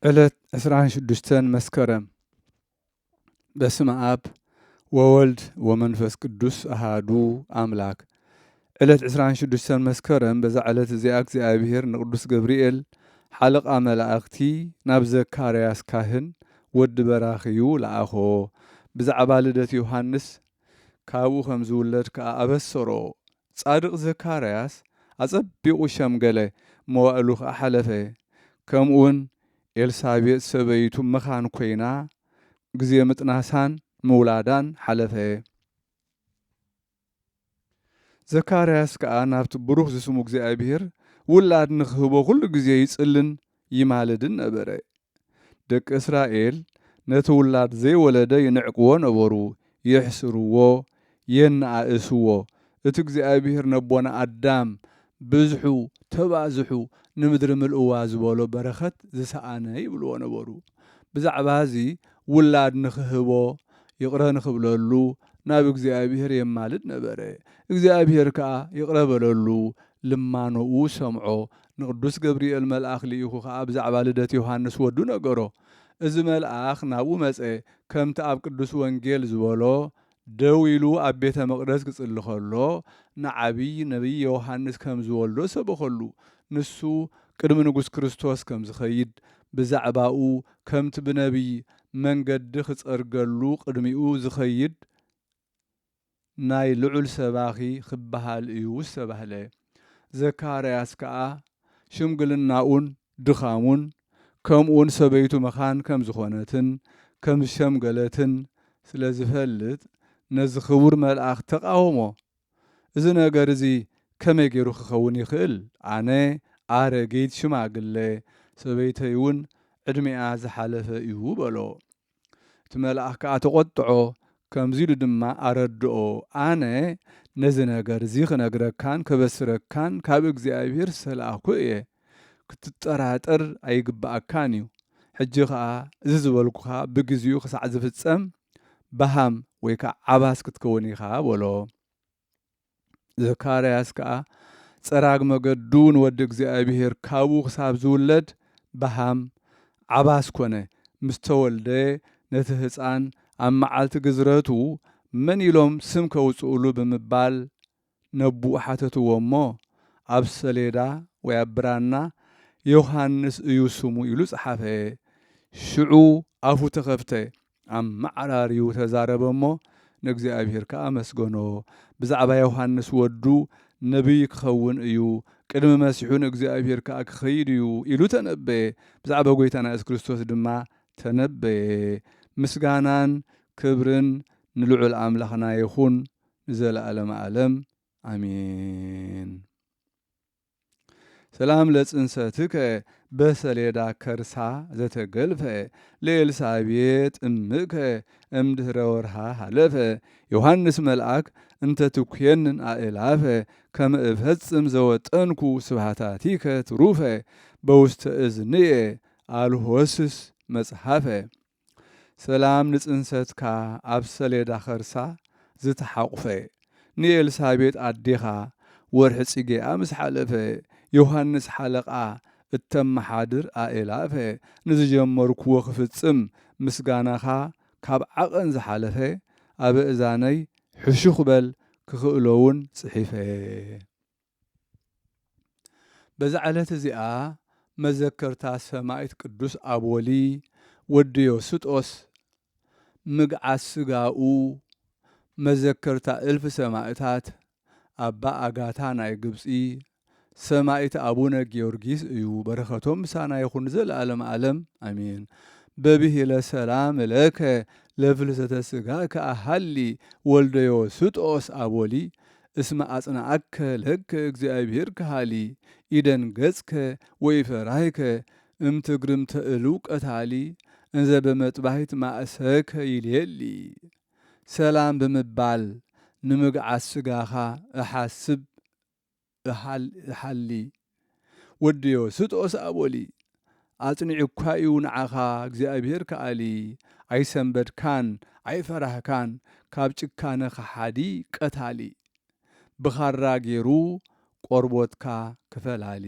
ዕለት ዕስራን ሽዱሽተን መስከረም። በስመ ኣብ ወወልድ ወመንፈስ ቅዱስ ኣሃዱ ኣምላክ። ዕለት ዕስራን ሽዱሽተን መስከረም፣ በዛ ዕለት እዚኣ እግዚኣብሔር ንቅዱስ ገብርኤል ሓለቓ መላእኽቲ ናብ ዘካርያስ ካህን ወዲ በራኽዩ ለኣኾ። ብዛዕባ ልደት ዮሃንስ ካብኡ ከም ዝውለድ ከኣ ኣበሰሮ። ጻድቕ ዘካርያስ ኣጸቢቑ ሸምገለ፣ መዋእሉ ኸኣ ሓለፈ። ከምኡውን ኤልሳቤጥ ሰበይቱ መኻን ኮይና፣ ግዜ ምጥናሳን ምውላዳን ሓለፈ። ዘካርያስ ከኣ ናብቲ ብሩኽ ዝስሙ እግዚኣብሔር ውላድ ንኽህቦ ኩሉ ግዜ ይጽልን ይማልድን ነበረ። ደቂ እስራኤል ነቲ ውላድ ዘይወለደ ይንዕቅዎ ነበሩ፣ የሕስርዎ፣ የነኣእስዎ። እቲ እግዚኣብሔር ነቦና ኣዳም፣ "ብዝሑ፣ ተባዝሑ፣ ንምድሪ ምልእዋ" ዝበሎ በረኸት ዝሰኣነ ይብልዎ ነበሩ። ብዛዕባ እዚ ውላድ ንኽህቦ፣ ይቕረ ንኽብለሉ ናብ እግዚኣብሔር የማልድ ነበረ። እግዚኣብሔር ከኣ ይቕረ በለሉ፣ ልማኖኡ ሰምዖ። ንቅዱስ ገብርኤል መልኣኽ ልኢኹ ከኣ ብዛዕባ ልደት ዮሃንስ ወዱ ነገሮ። እዚ መልኣኽ ናብኡ መጸ፣ ከምቲ ኣብ ቅዱስ ወንጌል ዝበሎ፣ ደው ኢሉ ኣብ ቤተ መቕደስ ክጽሊ ኸሎ፣ ንዓቢይ ነቢይ ዮሃንስ ከም ዝወልዶ ሰበኸሉ። ንሱ ቅድሚ ንጉስ ክርስቶስ ከም ዝኸይድ፣ ብዛዕባኡ ከምቲ ብነቢይ መንገዲ ክጸርገሉ ቅድሚኡ ዝኸይድ ናይ ልዑል ሰባኺ ክበሃል እዩ ዝተባህለ። ዘካርያስ ከኣ ሽምግልናኡን ድኻሙን፣ ከምኡውን ሰበይቱ መኻን ከም ዝኾነትን ከም ዝሸምገለትን ስለ ዝፈልጥ፣ ነዚ ክቡር መልኣኽ ተቓወሞ። "እዚ ነገር እዚ ከመይ ገይሩ ክኸውን ይኽእል? ኣነ ኣረጊት ሽማግለ፣ ሰበይተይ እውን ዕድሜኣ ዝሓለፈ እዩ" በሎ። እቲ መልኣኽ ከኣ ተቖጥዖ፣ ከምዚ ኢሉ ድማ ኣረድኦ፣ "ኣነ ነዚ ነገር እዚ ክነግረካን ከበስረካን ካብ እግዚኣብሔር ዝተላእኩ እየ። ክትጠራጠር ኣይግብኣካን እዩ። ሕጂ ኸኣ እዚ ዝበልኩኻ ብግዜኡ ክሳዕ ዝፍጸም በሃም ወይ ከኣ ዓባስ ክትከውን ኢኻ" በሎ። ዘካርያስ ከኣ ጸራግ መገዱ ንወዲ እግዚኣብሔር ካብኡ ክሳብ ዝውለድ በሃም ዓባስ ኮነ። ምስ ተወልደ ነቲ ህጻን ኣብ መዓልቲ ግዝረቱ መን ኢሎም ስም ከውጽኡሉ ብምባል ነቦኡ ሓተትዎ እሞ፣ ኣብ ሰሌዳ ወይ ኣብ ብራና "ዮሃንስ እዩ ስሙ" ኢሉ ጸሓፈ። ሽዑ ኣፉ ተኸፍተ፣ ኣመዓራርዩ ተዛረበ እሞ፣ ንእግዚኣብሔር ከኣ ኣመስገኖ። ብዛዕባ ዮሃንስ ወዱ ነቢይ ክኸውን እዩ፣ ቅድሚ መሲሑ ንእግዚኣብሔር ከኣ ክኸይድ እዩ ኢሉ ተነበየ። ብዛዕባ ጐይታና የሱስ ክርስቶስ ድማ ተነበየ። ምስጋናን ክብርን ንልዑል ኣምላኽና ይኹን ንዘለኣለመ ዓለም። ኣሜን። ሰላም ለጽንሰትከ በሰሌዳ ከርሳ ዘተገልፈ፣ ለኤልሳቤጥ እምከ እምድህረ ወርሃ ሃለፈ። ዮሃንስ መልኣክ እንተ ትኩየንን ኣእላፈ፣ ከመ እፈጽም ዘወጠንኩ ስብሃታቲከ ትሩፈ፣ በውስተ እዝንየ ኣልሆስስ መጽሓፈ። ሰላም ንጽንሰትካ ኣብ ሰሌዳ ኸርሳ ዝተሓቑፈ፣ ንኤልሳቤጥ ኣዴኻ ወርሒ ጽጌኣ ምስ ሓለፈ፣ ዮሃንስ ሓለቓ እተመሓድር ኣእላፈ፣ ንዝጀመርክዎ ክፍጽም ምስጋናኻ ካብ ዓቐን ዝሓለፈ፣ ኣብ እዛነይ ሕሹኽ በል ክኽእሎ እውን ጽሒፈ። በዛ ዕለት እዚኣ መዘከርታ ሰማዕት ቅዱስ ኣቦሊ ወዲ ዮስጦስ፣ ምግዓዝ ስጋኡ፣ መዘከርታ እልፊ ሰማእታት ኣባ ኣጋታ ናይ ግብጺ፣ ሰማዕት ኣቡነ ጊዮርጊስ እዩ። በረኸቶም ምሳና ይኹን ዘለዓለም ዓለም ኣሜን። በብሂለ ሰላም እለከ ለፍልሰተ ስጋከ ኣሃሊ ወልደ ዮስጦስ ኣቦሊ እስመ ኣጽንዓከ ለከ እግዚኣብሔር ከሃሊ ኢደን ገጽከ ወይፈራይከ እምትግርም ተእሉ ቀታሊ እንዘ በመጥባሂት ማእሰከ ይልየሊ። ሰላም ብምባል ንምግዓዝ ስጋኻ እሓስብ እሓል-፣ እሓሊ። ወዲ ዮስጦስ ኣቦሊ፣ ኣጽኒዑኳ እዩ ንዓኻ እግዚኣብሔር ከኣሊ። ኣይሰንበድካን ኣይፈራህካን፣ ካብ ጭካነ ከሓዲ ቀታሊ። ብኻራ ገይሩ ቆርቦትካ ክፈላሊ።